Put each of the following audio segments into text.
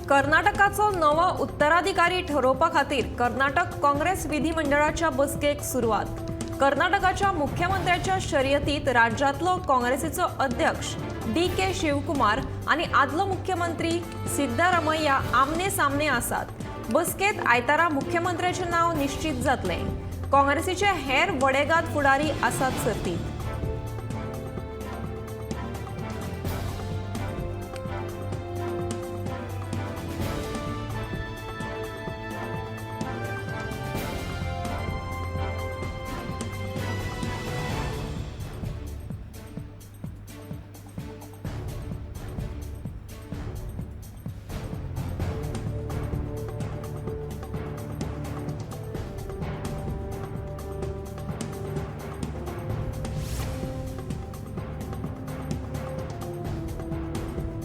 कर्नाटकाचो नवो उत्तराधिकारी ठरोवपा खातीर कर्नाटक काँग्रेस विधिमंडळाच्या बसकेक सुरवात. कर्नाटकाच्या मुख्यमंत्र्याच्या शर्यतीत राज्यांतलो काँग्रेसीचो अध्यक्ष डी के शिवकुमार आनी आदलो मुख्यमंत्री सिद्धारमैया आमने सामने आसात. बसकेत आयतारा मुख्यमंत्र्याचें नांव निश्चित जातलें. काँग्रेसीचे हेर वडेगाद फुडारी आसात सर्तीत.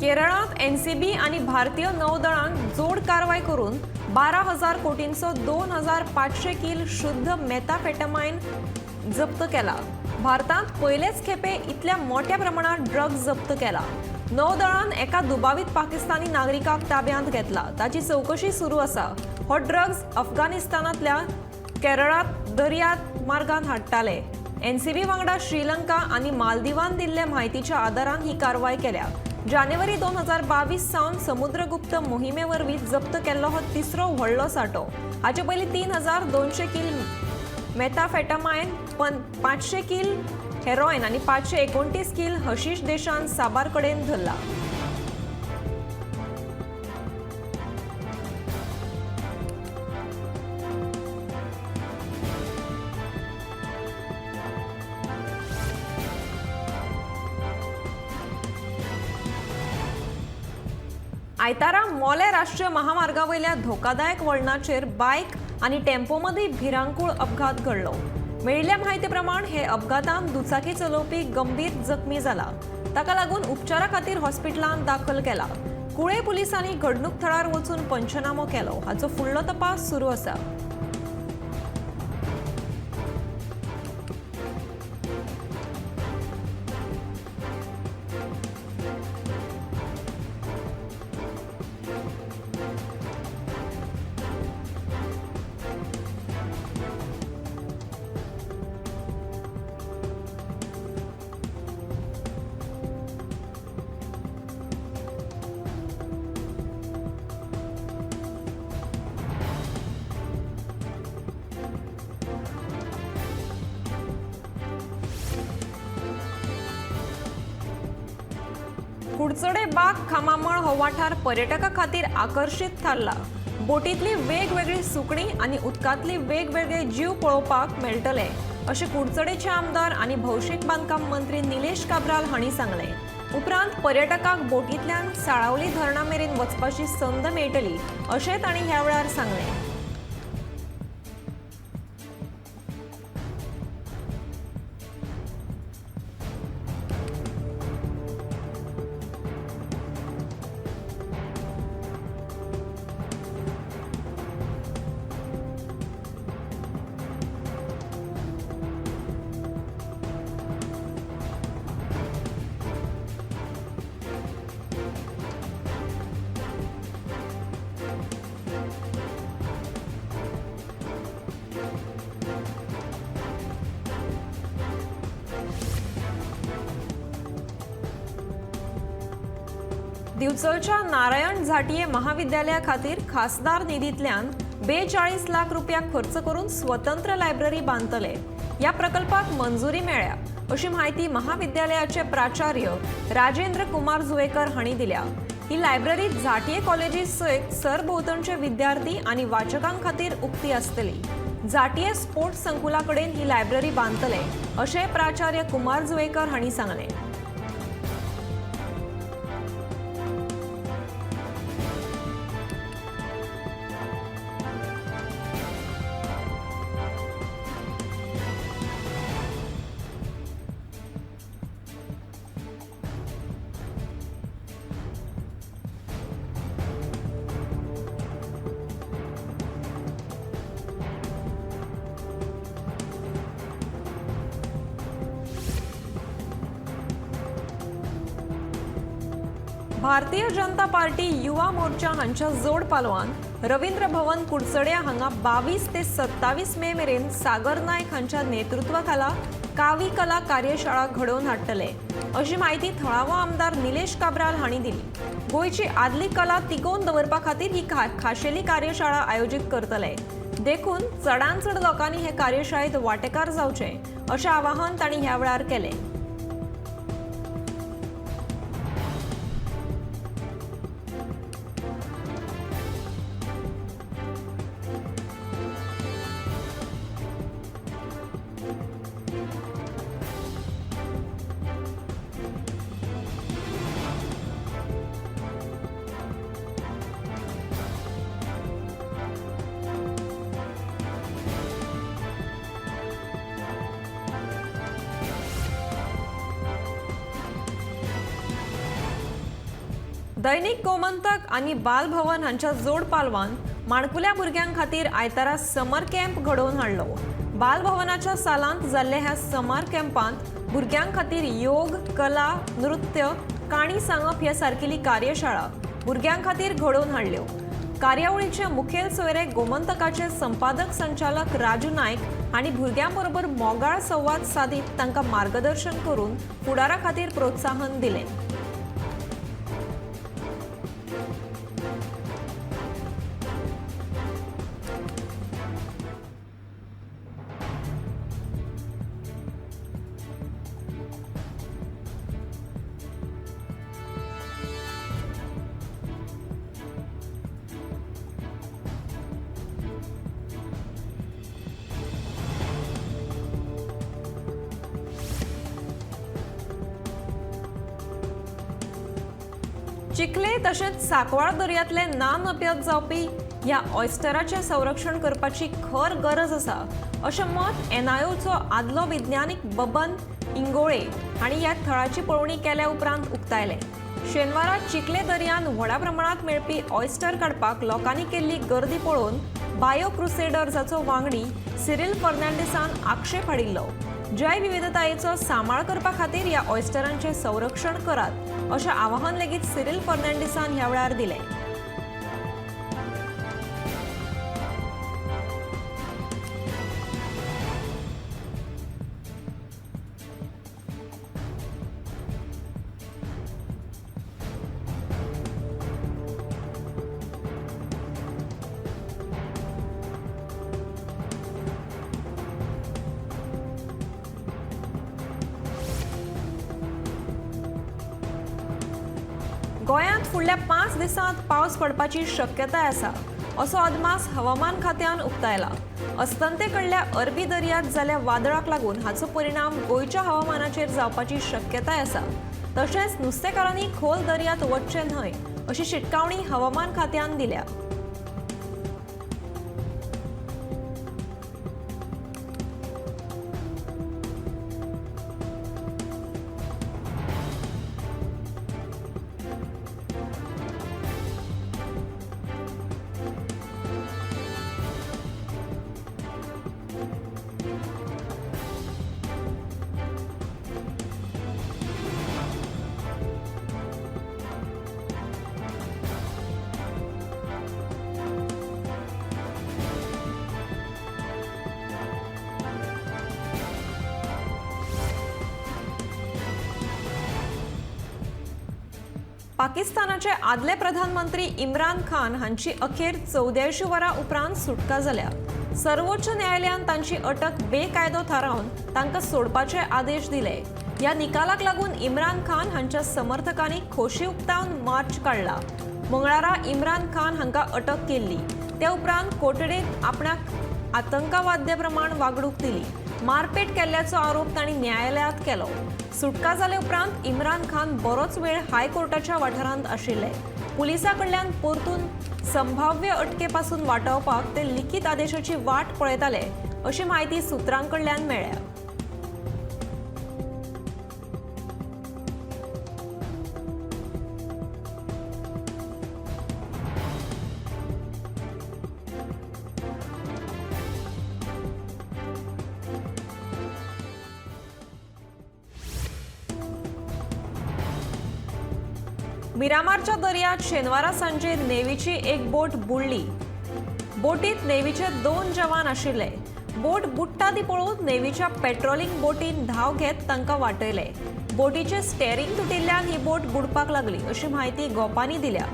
केरळांत एनसीबी आनी भारतीय नौदळान जोड कारवाय करून 12,000 कोटींचो 2,500 किल शुद्ध मेथाफेटामाइन जप्त केला. भारतांत पयलेच खेपे इतल्या मोठ्या प्रमाणात ड्रग्ज जप्त केला. नौदळान एका दुबावीत पाकिस्तानी नागरिकाक ताब्यांत घेतला. ताची चवकशी सुरू आसा. हो ड्रग्ज अफगाणिस्तानांतल्या केरळांत दर्या मार्गान हाडटाले. एनसीबी वांगडा श्रीलंका आनी मालदिवान दिल्ले म्हायतीच्या आदारान ही कारवाय केल्या. जानेवारी 2022 सावन समुद्रगुप्त मोहिमे वरवीं जप्त केल्लो हो तिसरो व्हडलो साठो. हाचे पयलीं 3,200 किल मेथाफेटामाइन, 500 किल हेरॉइन आनी 529 किल हशीश देशान साबार कडेन धरला. आयतारा मोले राष्ट्रीय महामार्गावयल्या धोकादायक वळणाचेर बायक आनी टेम्पो मदीं भिरांकूळ अपघात घडलो. मेळिल्ल्या म्हायती प्रमाण हे अपघातान दुचाकी चलोवपी गंभीर जखमी जाला. ताका लागून उपचारा खातीर हॉस्पिटलांत दाखल केला. कुळे पुलिसांनी घडणूक थळार वचून पंचनामो केलो. हाचो फुडलो तपास सुरू आसा. कुडचडे बाग खामामळ हो वाठार पर्यटकां खातीर आकर्शीत थारला. बोटींतली वेगवेगळी सुकणीं आनी उदकांतली वेगवेगळे जीव पळोवपाक मेळटले अशें कुडचडेचे आमदार आनी भौशीक बांदकाम मंत्री निलेश काब्राल हांणी सांगलें. उपरांत पर्यटकांक बोटींतल्यान साळावली धरणा मेरेन वचपाची संद मेळटली अशें तांणी ह्या वेळार सांगलें. दिवचलच्या नारायण झाटिये महाविद्यालया खातीर खासदार निधींतल्यान 42 लाख रुपया खर्च करून स्वतंत्र लायब्ररी बांदतले. ह्या प्रकल्पाक मंजुरी मेळ्ळ्या अशी म्हायती महाविद्यालयाचे प्राचार्य राजेंद्र कुमार जुवेकर हांणी दिल्या. ही लायब्ररी झाटिये कॉलेजी सयत सरभोंवतणचे विद्यार्थी आनी वाचकां खातीर उक्ती आसतली. झाटिये स्पोर्ट्स संकुला कडेन ही लायब्ररी बांदतले अशें प्राचार्य कुमार जुवेकर हांणी सांगलें. भारतीय जनता पार्टी युवा मोर्चा हांच्या जोड पालवान रवींद्र भवन कुडचड्या हांगा 22 ते 27 मे मेरेन सागर नायक हांच्या नेतृत्वाखाला कावी कला कार्यशाळा घडोवन हाडटले अशी म्हायती थळावो आमदार निलेश काब्राल हांणी दिली. गोंयची आदली कला तिगोवन दवरपा खातीर ही खाशेली कार्यशाळा आयोजीत करतले, देखून चडांत चड लोकांनी हे कार्यशाळेत वांटेकार जावचे अशें आवाहन तांणी ह्या वेळार केलें. दैनिक गोमंतक आनी बालभवन हांच्या जोड पालवान माणकुल्या भुरग्यां खातीर आयतारा समर कॅम्प घडोवन हाडलो. बालभवनाच्या सालांत जाल्ल्या ह्या समर कॅम्पांत भुरग्यां खातीर योग, कला, नृत्य, काणी सांगप ह्या सारकेली कार्यशाळा भुरग्यां खातीर घडोवन हाडल्यो. कार्यावळीचे मुखेल सोयरे गोमंतकाचे संपादक संचालक राजू नायक आनी भुरग्यां बरोबर मोगाळ संवाद सादीत तांकां मार्गदर्शन करून फुडारा खातीर प्रोत्साहन दिलें. चिखले तशेंच सांकवाळ दर्यांतले ना नपयत जावपी ह्या ऑयस्टराचें संरक्षण करपाची खर गरज आसा अशें मत एनआयओचो आदलो विज्ञानीक बबन इंगोळे हांणी ह्या थळाची पळोवणी केल्या उपरांत उक्तायलें. शेनवारा चिखले दर्यांत व्हडा प्रमाणांत मेळपी ऑयस्टर काडपाक लोकांनी केल्ली गर्दी पळोवन बायो क्रुसेडर्साचो वांगडी सिरील फर्नांडीसान आक्षेप हाडिल्लो. जैवविविधतायेचो सांबाळ करपा खातीर ह्या ऑयस्टरांचें संरक्षण करात अशें आवाहन लेगीत सिरील फर्नांडीसान ह्या वेळार दिलें. गोंयांत फुडल्या 5 दिसांत पावस पडपाची शक्यताय आसा असो अदमास हवामान खात्यान उक्तायला. अस्तंते कडल्या अरबी दर्यांत जाल्ल्या वादळाक लागून हाचो परिणाम गोंयच्या हवामानाचेर जावपाची शक्यताय आसा. तशेंच नुस्तेकारांनी खोल दर्यांत वचचें न्हय अशी शिटकावणी हवामान खात्यान दिल्या. पाकिस्तानाचे आदले प्रधानमंत्री इम्रान खान हांची अखेर 84 वरां उपरांत सुटका जाल्या. सर्वोच्च न्यायालयान तांची अटक बेकायदो थारावन तांकां सोडपाचे आदेश दिले. ह्या निकालाक लागून इम्रान खान हांच्या समर्थकांनी खोशी उक्तावन मार्च काडला. मंगळारा इम्रान खान हांकां अटक केल्ली. त्या उपरांत कोठडेंत आपणाक आतंकवाद्या प्रमाण वागणूक दिली. मारपेट केल्ल्याचो आरोप तांणी न्यायालयांत केलो. सुटका जाले उपरांत इम्रान खान बरोच वेळ हायकोर्टाच्या वाठारांत आशिल्ले. पुलिसां कडल्यान परतून संभाव्य अटके पासून वाटावपाक ते लिखीत आदेशाची वाट पळयताले अशी म्हायती सुत्रां कडल्यान मेळ्ळ्या. मिरामारच्या दर्यात शेनवारा सांजे नेव्हीची एक बोट बुडली. बोटीत नेव्हीचे 2 जवान आशिल्ले. बोट बुडटा ती पळोवन नेव्हीच्या पेट्रोलिंग बोटीन धांव घेत तांकां वाटयले. बोटीचे स्टेरिंग तुटिल्ल्यान ही बोट बुडपाक लागली अशी म्हायती गोपांनी दिल्या.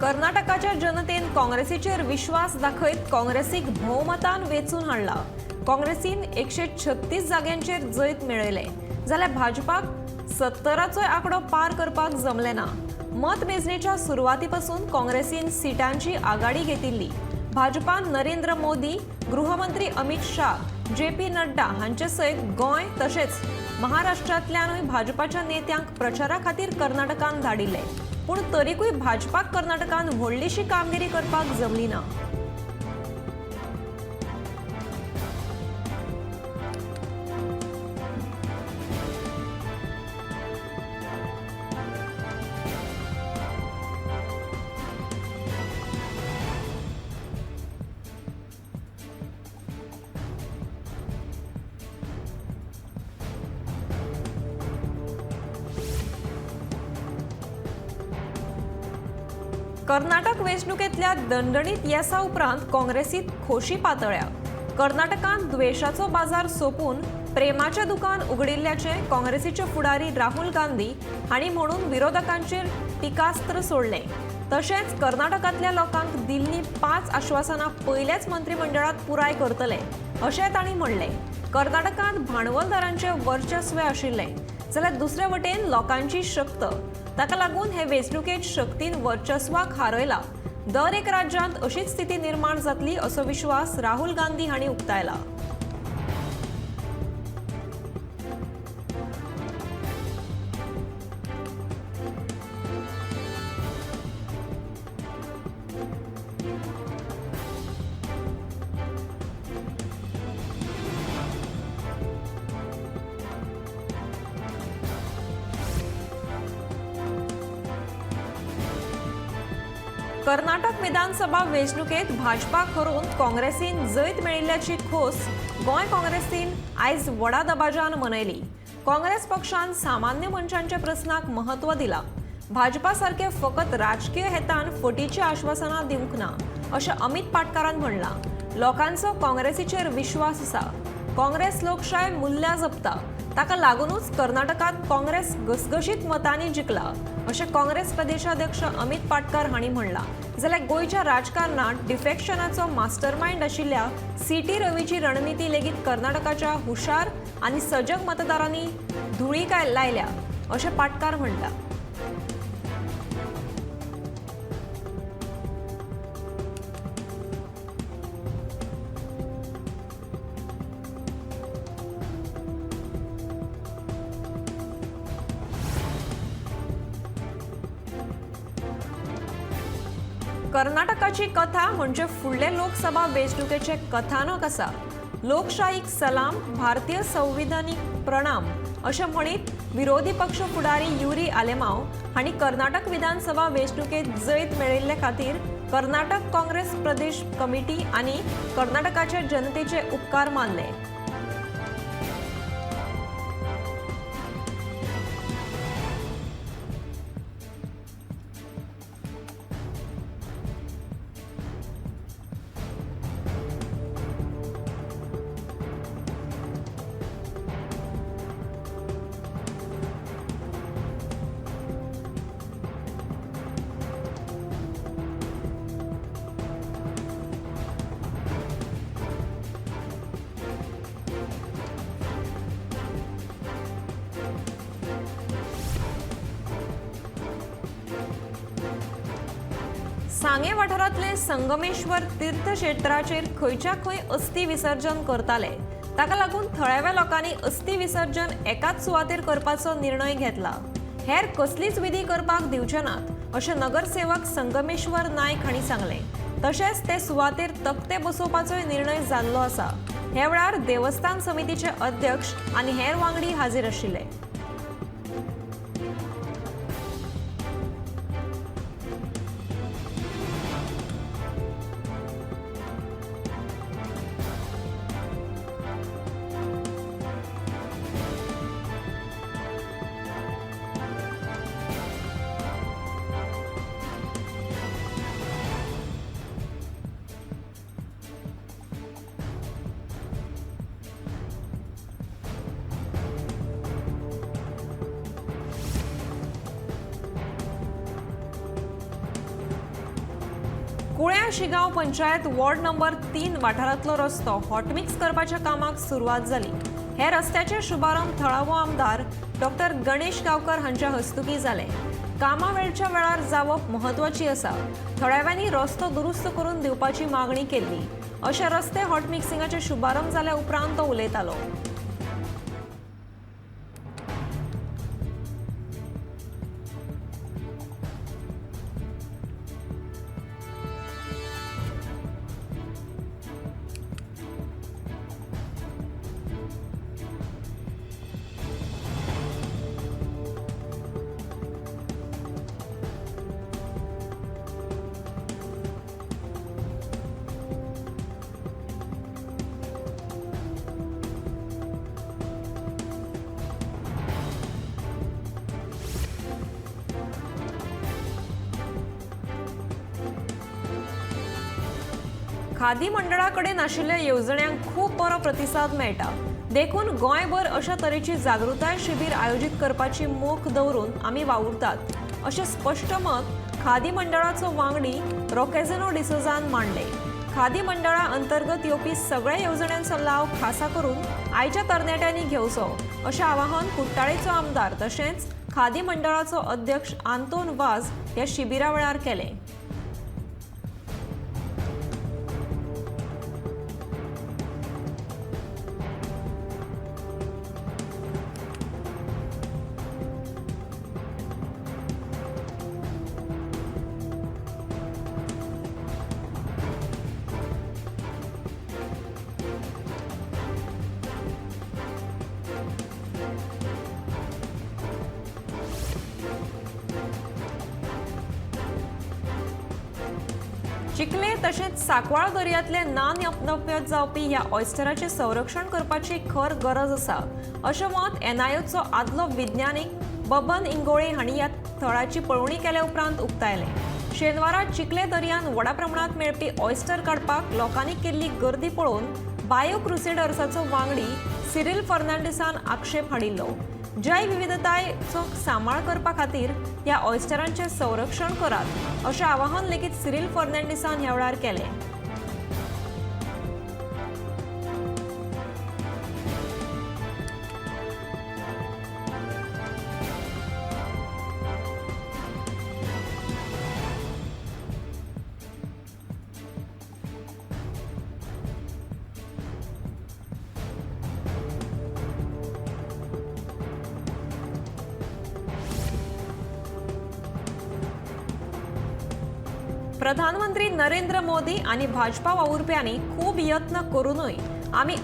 कर्नाटकाच्या जनतेन काँग्रेसीचेर विश्वास दाखयत काँग्रेसीक भोवमतान वेंचून हाडला. काँग्रेसीन 136 जाग्यांचेर जैत मेळयलें जाल्यार भाजपाक 70चोय आंकडो पार करपाक जमलें ना. मतमेजणेच्या सुरवाती पासून काँग्रेसीन सिटांची आघाडी घेतिल्ली. भाजपान नरेंद्र मोदी, गृहमंत्री अमित शाह, जे.पी. नड्डा हांचे सयत गोंय तशेंच महाराष्ट्रांतल्यानूय भाजपाच्या नेत्यांक प्रचारा खातीर कर्नाटकान धाडिल्ले. पूण तरीकूय भाजपाक कर्नाटकान व्हडलीशी कामगिरी करपाक जमली ना. कर्नाटक वेंचणुकेंतल्या दणदणीत येसा उपरांत काँग्रेसीत खोशी पातळ्या. कर्नाटकांत द्वेशाचो बाजार सोंपून प्रेमाचें दुकान उगडिल्ल्याचें काँग्रेसीचे फुडारी राहुल गांधी हांणी म्हणून विरोधकांचेर टिकास्त्र सोडलें. तशेंच कर्नाटकांतल्या लोकांक दिल्लीं 5 आश्वासनां पयल्याच मंत्रिमंडळांत पुराय करतले अशें तांणी म्हणलें. कर्नाटकांत भांडवलदारांचें वर्चस्व आशिल्लें जाल्यार दुसरे वटेन लोकांची शक्त, ताका लागून हे वेंचणुकेंत शक्तीन वर्चस्वाक हारयला. दर एक राज्यांत अशीच स्थिती निर्माण जातली असो विश्वास राहुल गांधी हांणी उक्तायला. कर्नाटक विधानसभा वेंचणुकेंत भाजपाक हरोवन काँग्रेसीन जैत मेळिल्ल्याची खोस गोंय काँग्रेसीन आयज व्हडा दबाज्यान मनयली. काँग्रेस पक्षान सामान्य मनशांच्या प्रस्नाक म्हत्व दिलां. भाजपा सारके फकत राजकीय हेतान फटीचीं आश्वासनां दिवंक ना अशें अमित पाटकारान म्हणलां. लोकांचो काँग्रेसीचेर विश्वास आसा. काँग्रेस लोकशाय मुल्यां जपता, ताका लागूनच कर्नाटकांत काँग्रेस घसघशीत मतांनी जिखला अशें काँग्रेस प्रदेशाध्यक्ष अमित पाटकार हांणी म्हणलां. जाल्यार गोंयच्या राजकारणांत डिफेक्शनाचो मास्टरमायंड आशिल्ल्या सी.टी. रवीची रणनिती लेगीत कर्नाटकाच्या हुशार आनी सजग मतदारांनी धुळी लायल्या अशें पाटकार म्हणटा. कर्नाटकाची कथा म्हणजे फुडले लोकसभा वेंचणुकेचें कथानक आसा. लोकशाहीक सलाम, भारतीय संविधानीक प्रणाम अशें म्हणीत विरोधी पक्ष फुडारी युरी आलेमाव हांणी कर्नाटक विधानसभा वेंचणुकेंत जैत मेळयिल्ले खातीर कर्नाटक काँग्रेस प्रदेश कमिटी आनी कर्नाटकाचे जनतेचे उपकार मानले. सांगे वाठारांतले संगमेश्वर तीर्थक्षेत्राचेर खंयच्या खंय अस्थी विसर्जन करताले. ताका लागून थळाव्या लोकांनी अस्थी विसर्जन एकाच सुवातेर करपाचो निर्णय घेतला. हेर कसलीच विधी करपाक दिवचे नात अशें नगरसेवक संगमेश्वर नायक हांणी सांगलें. तशेंच ते सुवातेर तकटे बसोवपाचोय निर्णय जाल्लो आसा. ह्या वेळार देवस्थान समितीचे अध्यक्ष आनी हेर वांगडी हाजीर आशिल्ले. कुळ्या शिगांव पंचायत वॉर्ड नंबर 3 वाठारांतलो रस्तो हॉटमिक्स करपाच्या कामाक सुरवात जाली. हे रस्त्याचे शुभारंभ थळावो आमदार डॉक्टर गणेश गांवकर हांच्या हस्तुकी जालें. कामां वेळच्या वेळार जावप म्हत्वाची आसा. थळाव्यांनी रस्तो दुरुस्त करून दिवपाची मागणी केल्ली. अशे रस्ते हॉटमिक्सिंगाचे शुभारंभ जाल्या उपरांत तो उलयतालो. खादी मंडळा कडेन आशिल्ल्या येवजण्यांक खूब बरो प्रतिसाद मेळटा. देखून गोंयभर अशा तरेची जागृताय शिबीर आयोजीत करपाची मोख दवरून आमी वावुरतात अशें स्पश्ट मत खादी मंडळाचो वांगडी रोकेझनो डिसोजान मांडले. खादी मंडळा अंतर्गत येवपी सगळ्या येवजण्यांचो लाव खासा करून आयच्या तरणाट्यांनी घेवचो अशें आवाहन कुट्टाळेचो आमदार तशेंच खादी मंडळाचो अध्यक्ष आंतोन वाझ ह्या शिबिरा वेळार केलें. चिखले तशेंच सांकवाळ दर्यांतले ना नपयत जावपी ह्या ऑयस्टराचें संरक्षण करपाची खर गरज आसा अशें मत एनआयओचो आदलो विज्ञानीक बबन इंगोळे हांणी ह्या थळाची पळोवणी केल्या उपरांत उक्तायलें. शेनवारा चिखले दर्यांत व्हडा प्रमाणांत मेळपी ऑयस्टर काडपाक लोकांनी केल्ली गर्दी पळोवन बायो क्रुसेडर्साचो वांगडी सिरील फर्नांडीसान आक्षेप हाडिल्लो. जैवविविधतायेचो सांबाळ करपा खातीर ह्या ऑयस्टरांचें संरक्षण करात अशें आवाहन लेगीत सिरील फर्नांडीसान ह्या वेळार केलें. प्रधानमंत्री नरेंद्र मोदी आनी भाजपा वावुरप्यांनी खूब यत्न करूनय आमी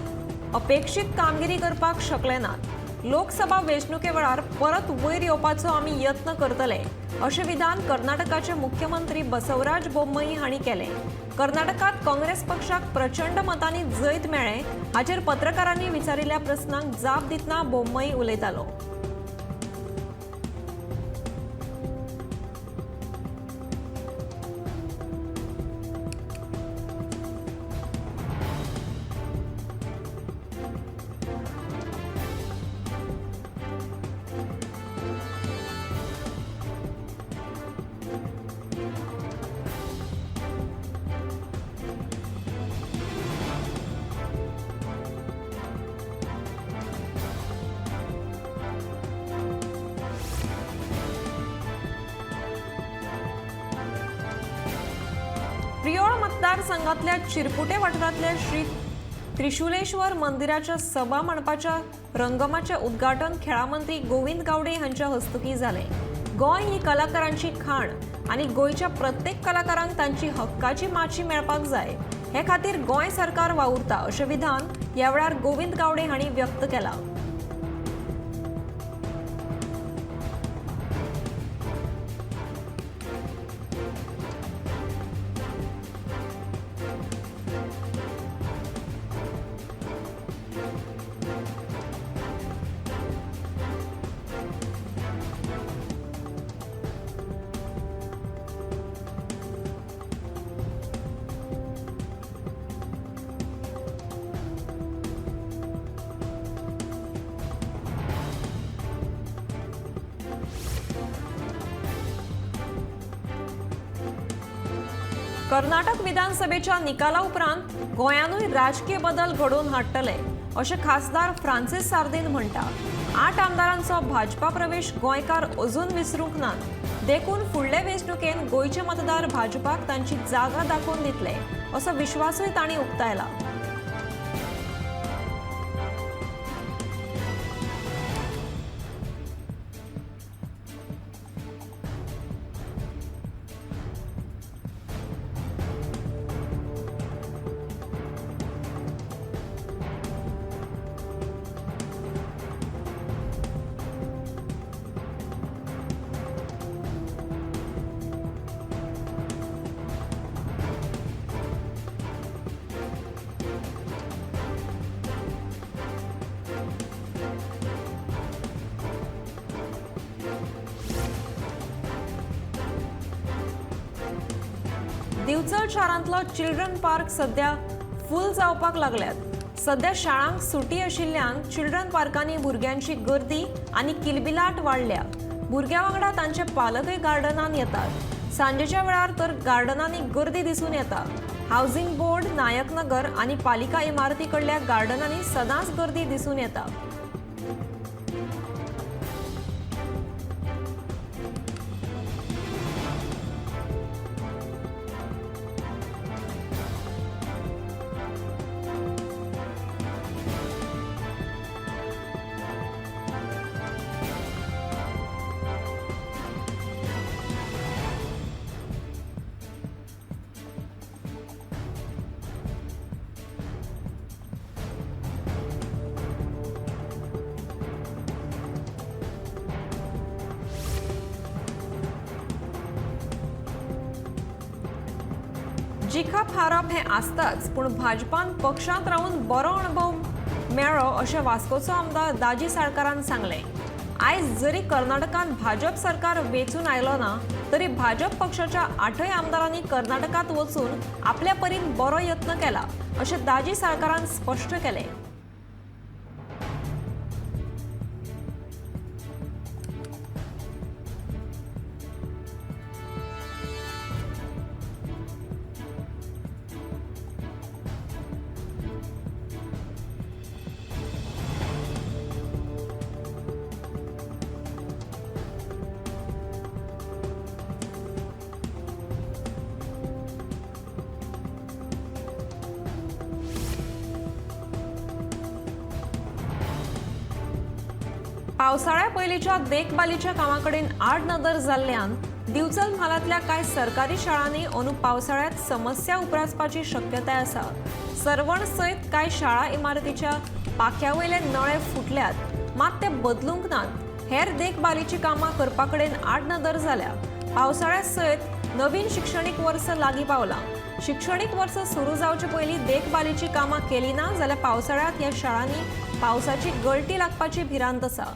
अपेक्षीत कामगिरी करपाक शकले नात. लोकसभा वेंचणुके वेळार परत वयर येवपाचो आमी यत्न करतले अशें विधान कर्नाटकाचे मुख्यमंत्री बसवराज बोम्मई हांणी केलें. कर्नाटकांत काँग्रेस पक्षाक प्रचंड मतांनी जैत मेळ्ळें हाचेर पत्रकारांनी विचारिल्ल्या प्रस्नांक जाप दितना बोम्मई उलयतालो. मतदारसंघातल्या चिरपुटे वाठारांतल्या श्री त्रिशुलेश्वर मंदिराच्या सभा मंडपाच्या रंगमाचें उद्घाटन खेळां मंत्री गोविंद गावडे हांच्या हस्तुकीं जालें. गोंय ही कलाकारांची खाण आनी गोंयच्या प्रत्येक कलाकारांक तांची हक्काची माची मेळपाक जाय हे खातीर गोंय सरकार वावुरता अशें विधान ह्या वेळार गोविंद गावडे हांणी व्यक्त केलां. कर्नाटक विधानसभेच्या निकाला उपरांत गोंयानूय राजकीय बदल घडोवन हाडटले अशें खासदार फ्रांसीस सार्दीन म्हणटा. 8 आमदारांचो भाजपा प्रवेश गोंयकार अजून विसरूंक नात, देखून फुडले वेंचणुकेन गोंयचे मतदार भाजपाक तांची जागा दाखोवन दितले असो विश्वासूय तांणी उक्तायला. दिवचल शारांतलो चिल्ड्रन पार्क सध्या फूल जावपाक लागल्यात. सध्या शाळांक सुटी आशिल्ल्यान चिल्ड्रन पार्कांनी भुरग्यांची गर्दी आनी किलबिलाट वाडल्या. भुरग्यां वांगडा तांचे पालकय गार्डनान येतात. सांजेच्या वेळार तर गार्डनांनी गर्दी दिसून येता. हावसिंग बोर्ड, नायकनगर आनी पालिका इमारती कडल्या गार्डनांनी सदांच गर्दी दिसून येता. जिखप हारप हें आसताच, पूण भाजपान पक्षांत रावन बरो अणभव मेळ्ळो अशें वास्कोचो आमदार दाजी साळकारान सांगलें. आयज जरी कर्नाटकांत भाजप सरकार वेंचून आयलो ना तरी भाजप पक्षाच्या 8 आमदारांनी कर्नाटकांत वचून आपल्या परीन बरो यत्न केला अशें दाजी साळकारान स्पश्ट केलें. पावसाळ्या पयलींच्या देखभालीच्या कामाकडेन आडनदर जाल्ल्यान दिवचल म्हालांतल्या कांय सरकारी शाळांनी अंदू पावसाळ्यांत समस्या उप्रासपाची शक्यताय आसा. सर्वण सयत कांय शाळा इमारतीच्या पाख्या वयले नळे फुटल्यात, मात ते बदलूंक नात. हेर देखभालीची कामां करपा कडेन आडनदर जाल्या. पावसाळ्या सयत नवीन शिक्षणीक वर्स लागीं पावलां. शिक्षणीक वर्स सुरू जावचे पयलीं देखभालीची कामां केली ना जाल्यार पावसाळ्यांत ह्या शाळांनी पावसाची गळटी लागपाची भिरांत आसा.